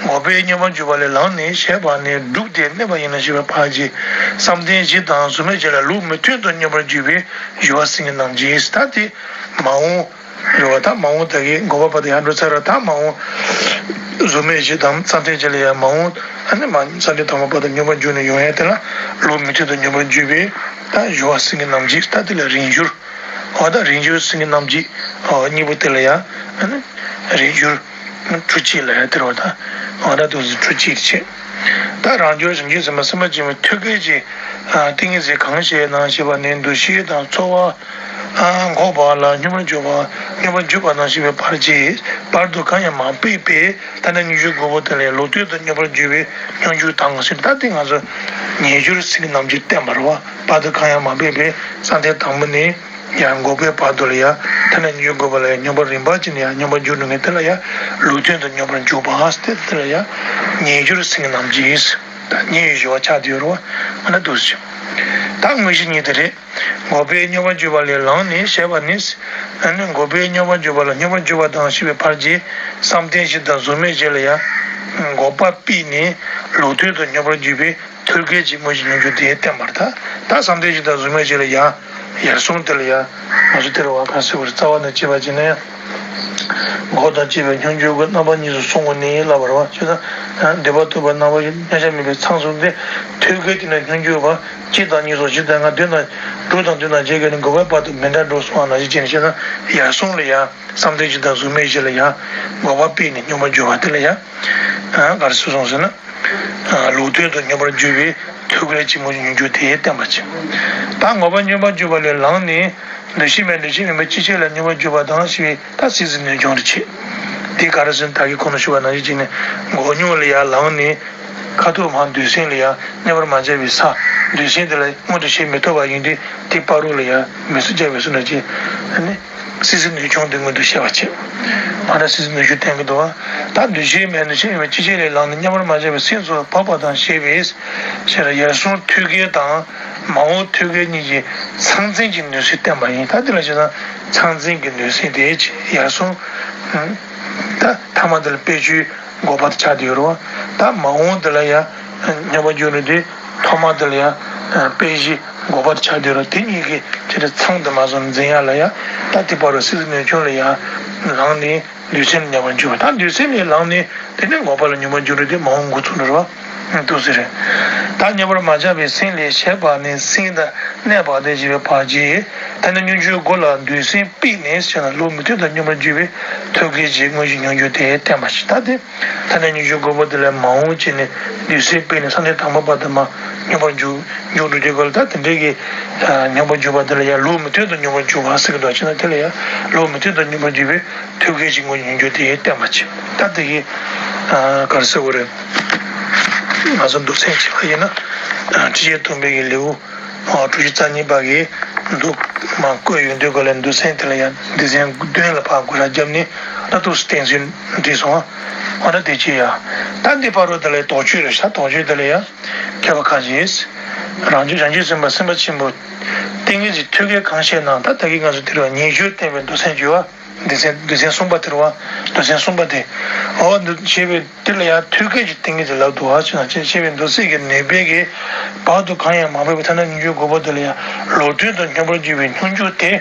འགོག་པའི་སྙོམས་པར་འཇུག་པ་ལས་ལངས་ནས་ཞེས་པ་ནས་སྒྲུབ་སྟེ་གནས་པ་ཡིན་ན་ཞེས་པའི་བར་གྱིས། བསམ་གཏན་བཞི་དང་གཟུགས་མེད་བཞི་ལ་ལུགས་མི་མཐུན་དུ་སྙོམས་པར་འཇུག་པའི་སྦྱོར་བ་སེང་གེ་རྣམ་བསྒྱིངས་ད་དེ་མ་འོངས་རེད་བ། ད་མ་འོངས་ད་གིན་འགོག་པ་བར་དུ་ཡར་འགྲོ་ཚར་ར། ད་མ་འོངས་གཟུགས་མེད་བཞི་དང་བསམ་གཏན་བཞི་ལ་ཡང་མ་འོངས་ཨ་ནི་མ་བསམ་གཏན་དང་པོ་བར་དུ་སྙོམས་པར་འཇུག་ནས་ཡོང་ཡ་དེ་ལ་ལུགས་མི་མཐུན་དུ་སྙོམས་པར་འཇུག་པའི་ད་སྦྱོར་བ་སེང་གེ་རྣམ་བསྒྱིངས་ད་དེ་ལ་རིང་བསྒྱུར། འོ་ད་རིང་བསྒྱུར་སེང་གེ་རྣམ་བསྒྱིངས་འོ་གཉིས་པོ་དེ་ལ་ཡང་། རིང་བསྒྱུར་འཕྲོ་གཅིག་ལ་ཡང་དེ་རུ་ད་འོ་ད་འདུག་སེ་འཕྲོ་གཅིག་བྱས། ད་རང་རྒྱུད་བྱང་ཆུབ་སེམས་དཔའ་སེམས་དཔའ་ཆེན་པོའི་ཐོད་རྒལ་གྱི་ཏིང་ངེ་འཛིན་གང་ཞིག་ནང་ཞེས་པ་ནི་འདུ་ཤེས་དང་ཚོར་བ་འགོག་པ་ལ་སྙོམས་པར་འཇུག་པ་སྙོམས་པར་འཇུག་པ་དང་ཞེས་པའི་བར་གྱི་བར་དུ་གང་ཡང་མ་སྤེལ་བས། ད་ནི་སྙོམས་འཇུག་དགོས་པ་དེ་ལས་ལུགས་མཐུན་དུ་སྙོམས་པར་འཇུག་པའི་སྙོམས་འཇུག་དང་ཞེས་ད་ལྟ་ང་ཚོ་ཉེ་སྦྱོར་སེང་གེ་རྣམ་བསྒྱིངས་བསྟན་པ་རེད་བ། བར་དུ་གང་ཡང་མ་སྤེལ་བས་བསམ་གཏན་དང་པོ་ནས། ཡང་འགོག་པའི་བར་དུ་ལ་ཡང་ཐ་སྙད་སྙོམས་འཇུག་དགོས་པ་ལ་ཡང་སྙོམས་པར་རིམ་པ་བྱས་ནས་ཡང་སྙོམས་པར་འཇུག་འགྲོ་མཁན་དེ་ལ་ཡང་ལུགས་མཐུན་དུ་སྙོམས་པར་འཇུག་པ་ཟེར་ཏེ་དེ་ལ་ཡང་ཉེ་སྦྱོར་སེང་གེ་རྣམ་བསྒྱིངས་ཟེར། ད་ཉེ་བའི་སྦྱོར་བ་ཆགས་བསྡད་ཡོད་རེད་བ། ཨ་ནི་འདུག་སེ། ད་དངོས་གཞི་གཉིས་དེ་རེད། འགོག་པའི་སྙོམས་པར་འཇུག་པ་ལས་ལངས་ནས་ཞེས་པ་ནི། ཨ་ནི་འགོག་པའི་སྙོམས་པར་འཇུག་པ་ལ་སྙོམས་པར་འཇུག་པ་དང་ཞེས་པའི་བར་གྱི་བསམ་གཏན་བཞི་དང་གཟུགས་མེད་བཞི་ལ་ཡང་འགོག་པ་སྤེལ་ནས་ལུགས་མཐུན་དུ་སྙོམས་པར་འཇུག་པའི་ཐོད་རྒལ་གྱི་དངོས་གཞི་སྙོམས་འཇུག་དེ་བསྟན་པར་ཐལ། ད་བསམ་གཏན་བཞི་དང་གཟུགས་མེད་བཞི་ལ་ཡང་ཡར་སོང་དེ་ལ་ཡང་ང་ཚོ་དེ་རུ་བ་ག་ཟེར་བར་རྩ་བ་ནས་བྱས་པ་བྱས་ན་ཡང་། འགོག་དང་བཅས་པའི་སྙོམས་འཇུག་གི་རྣམ་པ་གཉིས་སུ་སོང་བ་ནི་ལབ་པ་རེད་བ། བྱས་ཙང་འདོད་པ་ཐོབ་པའི་རྣམ་པ་བཞི་མཉམ་གཞག་མིན་པའི་ཚང་གསུམ་སྟེ། ཐོད་རྒལ་དེ་ནི་སྙོམས་འཇུག་པ་གཅིག་དང་གཉིས་སོགས་བཞི་དང་ལྔ་བདུན་དང་དྲུག་དང་བདུན་དང་བརྒྱད་ཀྱིས་ནི་འགོག་པའི་བར་དུ་མི་འདྲ་འགྲོ་གསུངས་པ་ནང་བཞིན་བྱས་ནས་བཤད་ན་ཡར་སོང་ལ་ཡང་བསམ་གཏན་བཞི་དང་གཟུགས་མེད་བཞི་ལ་ཡང་འགོག་པ་སྤེལ་ནས་སྙོམས་པར་འཇུག་པ་དེ་ལ་ཡང་ག་རེ་ཟེར་སོང་ཟེར་ན། ལུགས་མཐུན་དུ་སྙོམས་པར་འཇུག་པའི་ཐོད་རྒལ་གྱི་དངོས་གཞི་སྙོམས་འཇུག་དེ་བསྟན་པ་བྱས། ད་འགོག་པ་སྙོམས་པར་འཇུག་པ་ལས་ལངས་ནས་འདུ་ཤེས་མེད་འདུ་ཤེས་མེད་པའི་སྤྱི་བྱེ་ལ་སྙོམས་པར་འཇུག་པ་དང་ཞེས་པའི་ད་སྲིད་རྩེ་ནུས་ཆུང་དུ་བྱེད། དེ་ག་རེ་ཟེར་ན་ད་གིན་གོང་དུ་ཞུས་པ་ནང་བཞིན་བྱས་ནས་འགོག་སྙོམས་ལ་ཡར་ལངས་ནས་ཁ་ཐུག་མར་འདོད་སེམས་ལ་ཡང་མཉམ་པར་མ་བྱས་པའི་ས། འདོད་སེམས་དེ་ལ་མངོན་དུ་བྱེད་མི་ཐུབ་པ་ཡིན་དུས་དེ་བར་དུ་ལ་ཡང་མི་སུ་བྱས་པའི་སུ་ན་ཅི། ཨ་ནི། སྲིད་རྩེ་ནུས་ཆུང་དེ་མངོན་དུ་བྱས་པ་བྱེད། ང་ལ་སྲིད་རྩེ་ནུས་ཆུང་བསྟན་གྱི་འདུག་བ། ད་འདུ་ཤེས་མེད་འདུ་ཤེས་མེད་པའི་སྤྱི་བྱེ་ལས་ལངས་ནས་མཉམ་པར་མ་བྱས་པའི་སེམས་སུ་བབ་པ་དང་ཞེས་པས། ཞེས་ཡར་སོང་ཐོད་རྒལ་དང་མ་འོངས་ཐོད་རྒལ་གཉིས་ཀྱི་མཚང་འཛིན་གྱི་ནུས་སེམས་བསྟན་པ་ཡིན། ད་འདི་ལ་བྱས་ཙང་མཚང་འཛིན་གྱི་ནུས་སེམས་དེ་ཡར་སོང་། ད་ཐ་མ་འདི་ལ་སྤེལ་ཆོས་འགོག་པ་དེ་ཆགས་བསྡད་ཡོད་རེད་བ། ད་མ་འོངས་འདི་ལ་ཡང་སྙོམས་པར་འཇུག་ནས་དེ་ཐོག་མ་འདི་ལ་ཡང་སྤེལ་གཞི་འགོག་པ་དེ་ཆགས་བསྡད་ཡོད་རེད། དེ་གཉིས་ཀྱི་དེ་འདྲ་མཚང་དུ་མ་སོང་འཛིན་ཡ་ལ་ཡང་ད་དེ་བར་དུ་སྲིད་རྩེ་ནུས་ཆུང་ལ་ཡང་ལངས་ནས། འདོད་སེམས་ལ་མཉམ་པར་འཇུག་པ་དང་འདོད་སེམས་ལས་ལངས་ནས་དེ་ནས་འགོག་པ་ལ་མཉམ་པར་འཇུག་རེད་དེ་མ་འོངས་འགོ་ཚུགས་ནི་རེད་བ། འདུག་ཟེར། ད་མཉམ་པར་མ་བྱས་པའི་སེམས་ལས་ཞེས་པ་ནི་སེམས་དང་གནས་བར་དོ་ཞེས་པའི་བར་གྱི་ཐ་སྙད་སྙོམས་འཇུག་དགུ་ལ་འདོད་སེམས་སྤེལ་ནས་ཞེ་ན། བློ་མུ་མཐུད་དུ་སྙོམས་པར་འཇུག་པའི་ཐོད་རྒལ་གྱི་དངོས་གཞི་སྙོམས་འཇུག་དེ་བསྟན་པ་ཞིག་ད་དེ་ཐ་སྙད་སྙོམས་འཇུག་དགུ་པོ་དེ་ལ་མ་འོངས་བྱས་ནས་འདོད་སེམས་སྤེལ་ནས་བསམ་གཏན་དང་པོ་བར་དུ་མ་སྙོམས་པར་འཇུག་འཇུག་འགྲོ་དུས་སྐབས་ལ། ད་དེ་འདྲའི་གི་སྙོམས་པར་འཇུག་པ་དེ་ལ་ཡང་བློ་མུ་མཐུད་དུ་སྙོམས་པར་འཇུག་པ་ཟེར་གི་འདུག་བྱས་ན། དེ་ལ་ཡང་བློ་མུ་མཐུད་དུ་སྙོམས་པར་འཇུག་པའི་ཐོད་རྒལ་གྱི་དངོས་གཞི་སྙོམས་འཇུག་དེ་བསྟན་པ་བྱས། ད་དེ་གི་ག་རེ་ཟེར་དགོས་རེད། ང་ཚོ་མདོ་ཚན་གཅིག་པ་ཡིན་ན། ཁྲིད་བྱེད་སྡོམ་པའི་གི་ལེའུ་དྲུག་ཅུ་རྩ་གཉིས་པ་གི་མདོ་མར་བཀོད་ཡོང་དུས་སྐབས་ལ། མདོ་ཚན་དེ་ལ་ཡང་སྡེ་ཚན་བདུན་ལ་ཕར་བགོ་བཤའ་བརྒྱབ་ནས་ད་ཐུགས་སུ་བསྟན་ཚུལ་བྲིས་སོང་། འོ་ན་དེ་ཅི་ཡ། ད་འདི་བར་དུ་དེ་ལ་དོགས་གཅོད་རེད་ཤག་དོགས་གཅོད་དེ་ལ་ཡང་མཁས་པ་ཁ་ཅིག་རང་རྒྱུད་བྱང་ཆུབ་སེམས་དཔའ་སེམས་དཔའ་ཆེན་པོ་ཏིང་ངེ་འཛིན་ཐོད་རྒལ་གང་བཤད་ན། ད་ད་གིན་ང་ཚོ་དེ་རུ་ཉེ་རྒྱུར་བསྟན་པའི་མདོ་ཚན་བརྗོད་པ། སྡེ་ཚན་སྡེ་ཚན་གསུམ་པ་དེ་རེད་བ། མདོ་ཚན་གསུམ་པ་དེ། འོ་འདི་ཞེས་པའི་དེ་ལ་ཡང་ཐོད་རྒལ་གྱི་ཏིང་ངེ་འཛིན་ལབ་འདུག་བ། ཅེ་ན་ཅེས་པའི་མདོ་ཚིག་གི་ནུས་པའི་གི་བར་དུ་གང་ཡང་མ་སྤེལ་བའི་ཐ་སྙད་སྙོམས་འཇུག་དགུ་པོ་དེ་ལ་ཡང་ལུགས་མཐུན་དུ་སྙོམས་པར་འཇུག་པའི་སྙོམས་འཇུག་དེ་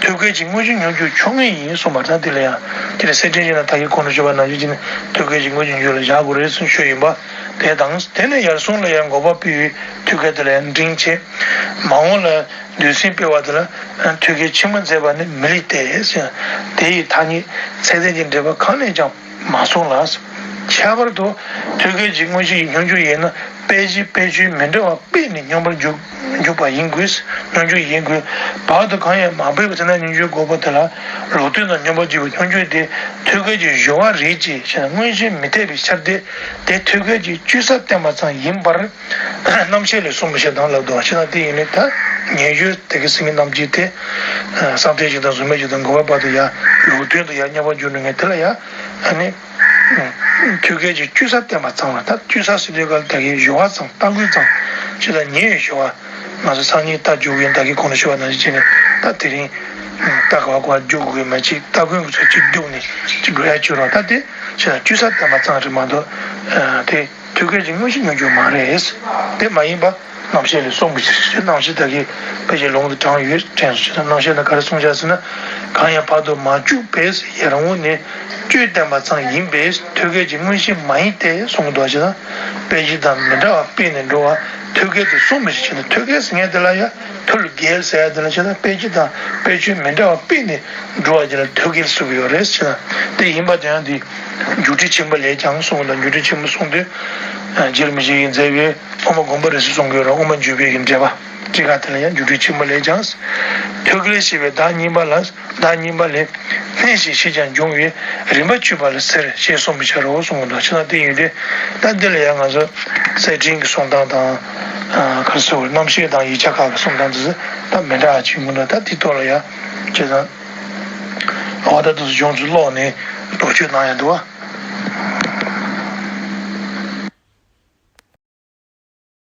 ཐོད་རྒལ་གྱི་དངོས་གཞི་སྙོམས་འཇུག་ཆོག་ངེས་ཡིན་གསུངས་པ་དང་། དེ་ལ་ཡང་དེ་ལ་གསེར་ཕྲེང་ཞེས་ན་ད་གིན་གོང་དུ་ཞུས་པ་ནང་བཞིན་བྱས་ནས་ཐོད་རྒལ་གྱི་དངོས་གཞི་སྙོམས་འཇུག་ལ་བཞག་དགོས་རེད་གསུངས་ཞུས་ཡིན་པ། དེ་དང་དེ་ནས་ཡར་སོང་ལ་ཡང་འགོག་པ་སྤེལ་བའི་ཐོད་རྒལ་དེ་ལ་ཡང་འབྲིང་ཆེ། མ་འོངས་ལ་འདོད་སེམས་སྤེལ་བ་དེ་ལ་ཐོད་རྒལ་ཆེན་པོ་མཛད་པ་ནི་མི་ལེགས་ཏེ་ཟེར། དེ་ཡི་ཐ་སྙད་ཚད་ལྡན་གྱི་འགྲེལ་པ་གང་ནས་ཀྱང་མ་གསུངས་ལ། ཁྱད་པར་དུ་ཐོད་རྒལ་གྱི་དངོས་གཞི་ཡི་སྙོམས་འཇུག་ཡིན་ན། སྤེལ་གཞི་སྤེལ་ཆོས་མི་འདྲ་བ་སྤེལ་ནས་སྙོམས་པར་འཇུག་འཇུག་པ་ཡིན་དགོས། སྙོམས་འཇུག་ཡིན་དགོས། བར་དུ་གང་ཡང་མ་སྤེལ་བའི་ཐ་སྙད་སྙོམས་འཇུག་དགུ་པོ་དེ་ལ་ལུགས་མཐུན་དུ་སྙོམས་པར་འཇུག་པའི་སྙོམས་འཇུག་དེ་ཐོད་རྒལ་གྱི་སྦྱོར་བ་རེད་ཅེས་བྱས་ན། མངོན་ཞེན་མི་འཐད་པའི་ཕྱིར་ཏེ། དེ་ཐོད་རྒལ་གྱི་སྤྱོད་ས་བསྟན་པ་ཙམ་ཡིན་པར། རྣམ་བཤད་ལས་གསུངས་པའི་ཕྱིར་དང་ལབ་འདུག་བ། བྱས་ན་དེ་ཡིན་ནའི་ད་ཉེ་རྒྱུ་དེ་གི་སེང་གེ་རྣམ་བསྒྱིངས་དེ། བསམ་གཏན་བཞི་དང་གཟུགས་མེད་བཞི་དང་འགོག་པའི་བར་དུ་ཡང་ལུགས་མཐུན་དུ་ཡང་སྙོམས་པར་འཇུག་ནུས་མཁན་དེ་ལ་ཡང་ཨ་ནི་ཐོད་རྒལ་གྱི་སྤྱོད་ས་བསྟན་པ་ཙམ་ལ། ད་སྤྱོད་ས་ཟེར་དུས་སྐབས་ད་གིན་སྦྱོར་བ་ཙམ་སྟ་གོན་ཙམ་ཅིག་ལ་ཉེ་བའི་སྦྱོར་བ། ང་ཚོ་སང་ཉིན་རྟ་རྒྱུག་གིན་ད་གིན་གོང་དུ་ཞུས་པ་ནང་བཞིན་བྱས་ནས། ད་དེ་རིང་རྟ་ག་བ་ག་བ་རྒྱུག་དགོས་མ་ཅིག་སྟ་གོན་གྱི་ཚུལ་གྱིས་རྒྱུག་ནས་ཅིག་འགྲོ་ཡ་ཅིག་ཡོད་རེད། ད་དེ་བྱས་ན་སྤྱོད་ས་བསྟན་པ་ཙམ་རེད་མ་གཏོགས་དེ། ཐོད་རྒལ་གྱི་དངོས་གཞི་སྙོམས་འཇུག་མ་རེད། དེ་མ་ཡིན་པ་རྣམ་བཤད་ལས་གསུངས་པའི་ཕྱིར། རྣམ་བཤད་ད་གིན་དཔེ་ཆའི་ལུང་དུ་དྲངས་ཡོད་དྲན་སོང་། རྣམ་བཤད་ན་ག་རེ་གསུངས་བཞག་ཟེར་ན། གང་ཡང་བར་དུ་མ་བཅུག་པས་ཡར་འོང་ནས་སྤྱོད་བསྟན་པ་ཙམ་ཡིན་པས་ཐོད་རྒལ་གྱི་དངོས་གཞི་མ་ཡིན་ཏེ་གསུངས་འདུག་ཅེ་ན། སྤེལ་གཞི་དང་མི་འདྲ་བ་སྤེལ་ནས་འགྲོ་བ་ཐོད་རྒལ་དུ་གསུངས་པའི་ཕྱིར་ན། ཐོད་རྒལ་ཟེར་མཁན་དེ་ལ་ཡང་ཐོད་རྒལ་ཟེར་ཡ་དེ་ལ་བྱས་ན་སྤེལ་གཞི་དང་སྤེལ་ཆོས་མི་འདྲ་བ་སྤེལ་ནས་འགྲོ་བ་ཅིག་ལ་ཐོད་རྒལ་གསུངས་ཡོད་རེད་ཟེར་ན། དེ་ཡིན་པ་དེ་ཡང་འདི་རྒྱུ་འབྲས་ཆེན་པོ་ལས་ཀྱང་གསུངས་ལ། རྒྱུ་འབྲས་ཆེན་པོ་གསུངས་དུས་རྗེ་རིན་པོ་ཆེ་ཡིས་མཛད་པའི་དབུ་མ་དགོངས་པ་རིགས་གསུམ་གསུང་གི་ཡོད་རེད། དབུ་མ་འཇུག་པའི་གི་འགྲེལ་པ་གཅིག་ག་དེ་ལ་ཡང་རྒྱུ་འབྲས་ཆེན་པོ་ལས་ཀྱང་། ཐོད་རྒལ་ཞེས་པའི་བདག་གཉིས་པ་ལ། བདག་གཉིས་པ་ལས་སྣེ་ཞེས་བྱས་ཀྱང་འབྱུང་བས་རིམ་པ་བཅུ་པ་ལ་ཟེར་ཞེས་གསུངས་པའི་ཕྱིར་རོ་གསུངས་པ་འདུག་ཅེ་ན། དེ་ཡིན་དུས་ད་འདི་ལ་ཡང་ང་ཚོ་གསེར་ཕྲེང་གི་གསུང་སྟངས་དང་། ག་རེ་ཟེར་དགོས་རེད། རྣམ་བཤད་དང་ཡིག་ཆ་ཁག་གི་གསུང་སྟངས་དེ་ཚོ་ད་མི་འདྲ་བ་ཅིག་མི་འདུག་ད་དེ་ཐོག་ལ་ཡང་བྱས་ཙང་། འོ་ད་དུ་གཞུང་ཚུར་ཀློག་ནས་དོགས་གཅོད་གནང་ཡ་འདུག་བ།